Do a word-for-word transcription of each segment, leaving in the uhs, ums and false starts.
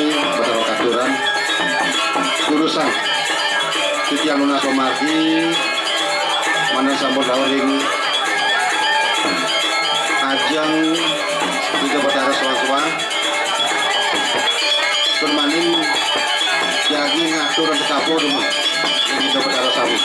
Betara katuran. Durusang titiang nunas pamargi manten sampun dawuh ring ajeng Ida Betara sowan-sowan. Pun malih jagi ngatur tetapu dumun ring Ida Betara sami.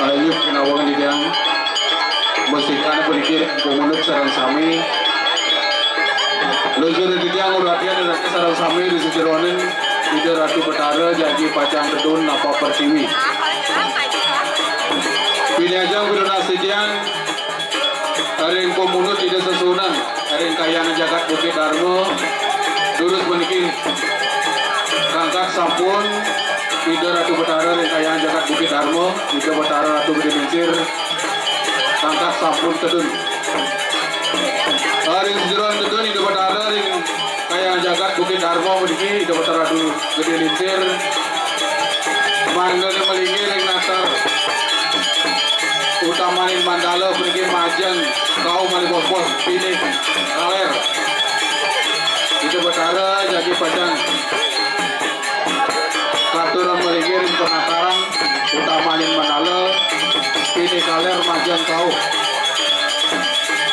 Ayu kinawang titiang mestikan puniki pumunut sareng sami. Luhur titiang uratian sareng sami ring sajeroning Ida Ratu Betara jagi pacang tedun napa pertiwi. Pinajang pinunas titiang ring pamunut Ida sesuunan ring Kahyangan Jagat Bukit Darma. Durus puniki kangkat sampun Ida Ratu Betara ring Kahyangan Jagat Bukit Darma, Ida Betara Ratu Gede Lingsir, kangkat sampun tedun. Ring sajeroning tedun Ida Betara ring Kahyangan Jagat Bukit Darma puniki Ida Betara Ratu Gede Lingsir. Mangda malinggih ring natar utamaning mandala puniki majeng kauh malih bos-bos pinih kaler. Ida Betara jagi pacang katurang malinggih ring penataran utamaning mandala pinih kaler majeng kauh.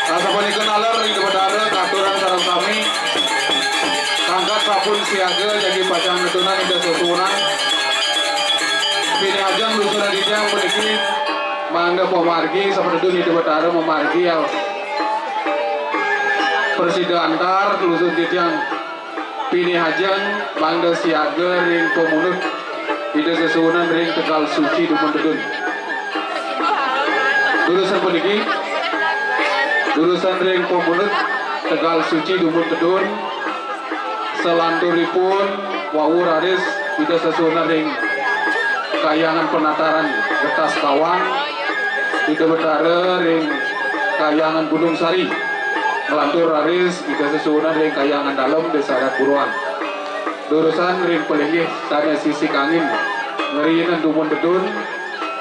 Sasapunika naler Ida Betara katurang sareng sami. Kangkat sampun siaga jagi pacang nedunin Ida sesuunan. Pinih ajeng luhur titiang puniki mangda pamargi, sampun tedun Ida Betara mamargi ya. Prasida antar luhur titiang pinih ajeng mangda siaga ring pamunut Ida sesuunan ring Tegal Suci dumun tedun. Durusang puniki, durusang ring pamunut Tegal Suci dumun tedun, salanturipun wau raris Ida sesuunan ring Kahyangan Penataran Getas Kawang, Ida Betara ring Kahyangan Gunung Sari, nglantur raris Ida sesuunan ring Kahyangan Dalem Desa Adat Buruan. Durusang ring palinggih sane sisik angin, ngriinin dumun tedun,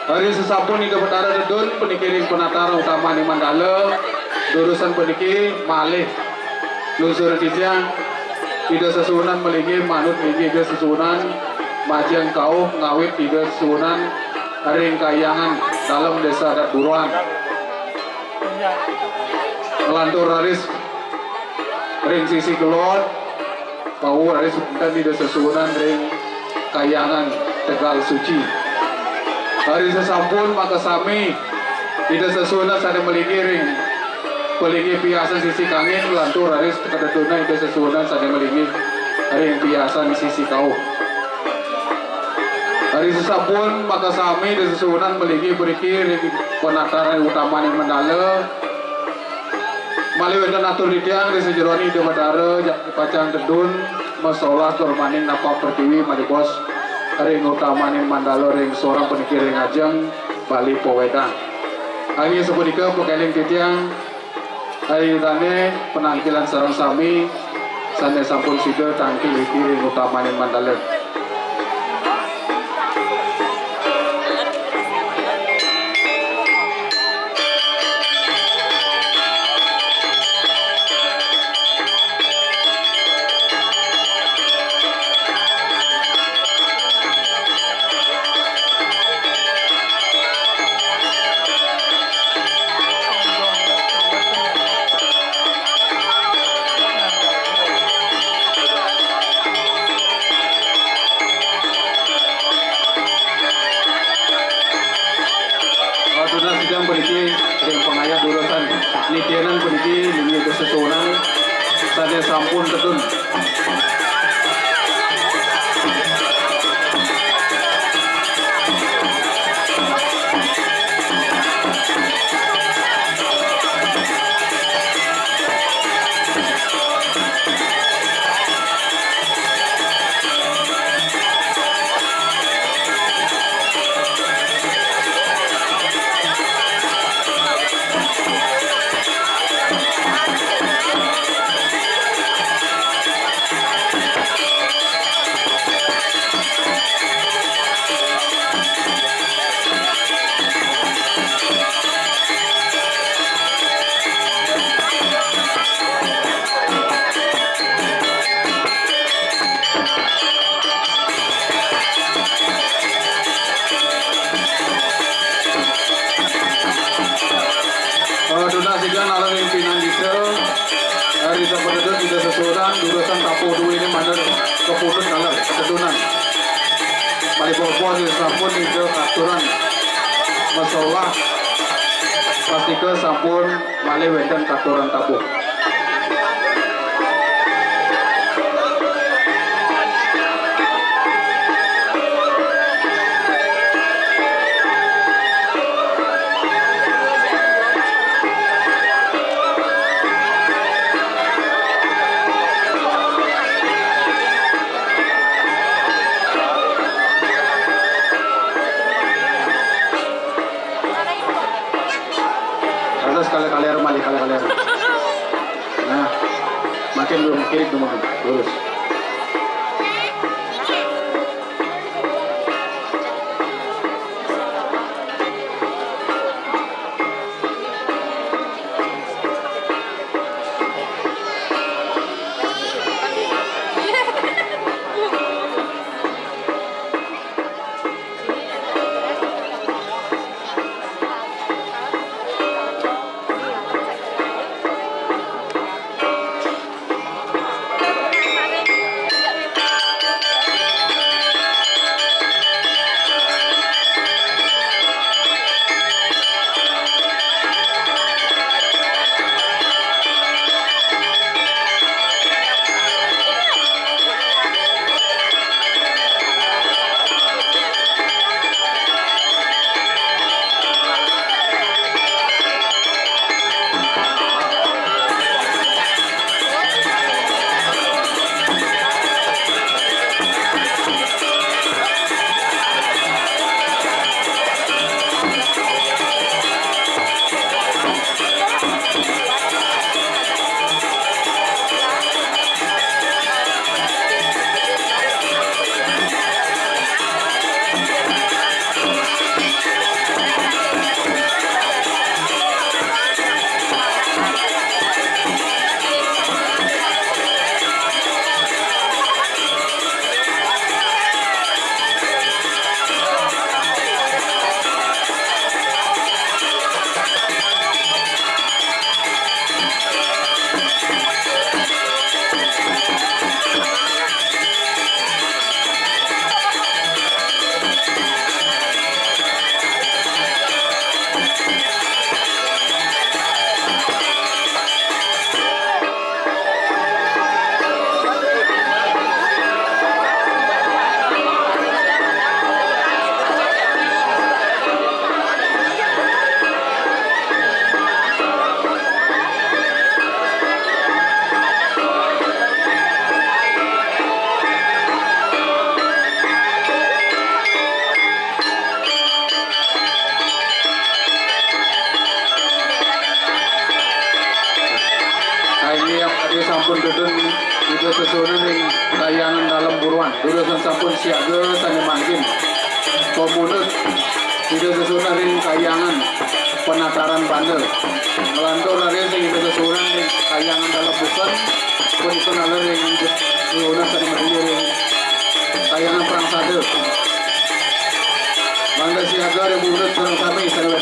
Hari sesampun Ida Betara tedun puniki ring penataran utamaning mandala, durusang puniki malih lungsur titiang, Ida sesuunan malinggih manut linggih Ida sesuunan majeng kauh ngawit Ida sesuunan ring Kahyangan Dalem Desa Adat Buruan. Nglantur raris ring sisi kulon, wau raris wénten Ida sesuunan ring Kahyangan Tegal Suci. Hari sesampun makasami Ida sesuunan sané malinggih ring palinggih piasan sisi kangin, nglantur raris katedunan Ida sesuunan sané malinggih ring piasan sisi kauh. Hari sesampun makasami Ida sesuunan malinggih puniki ring penataran utamaning mandala. Malih wénten atur titiang ring sajeroning Ida Betara, jagi pacang tedun, masolah tur maning napak pertiwi malih bos ring utamaning mandala ring sorang puniki ring ajeng Bali Pawedang. Inggih sapunika pakéling titiang, ayudané penangkilan sareng sami sané sampun sida tangkil ring utamaning mandala. Aduh, nah, sidang puniki ring pangayah durusang nitienan puniki, nini kesesuunan sané sampun tedun. Eh, tunas tiga nalar ring pinandita, eh, Ida Petedun, Ida sesuunan, durusang tabuh duéné manut kapundhut nalar ketedunan. Malih bobos sampun Ida katuran masolah, pastika sampun malih wénten katuran tabuh. Atas kali-kali malih kali-kali. Nah, makin belum kiri tuh, makin lurus. Sampun deden Ida sesuunan ring Kahyangan Dalem Buruan. Durusang sampun siaga sané mangkin. Pamunut Ida sesuunan ring Kahyangan Penataran Banda. Nglantur raris ring Ida sesuunan ring Kahyangan Dalem Buken. Punika ngalih ring Ida sesuunan sané mangkin ring Kahyangan Prangsada. Mangda siaga ring pundut sareng sami sané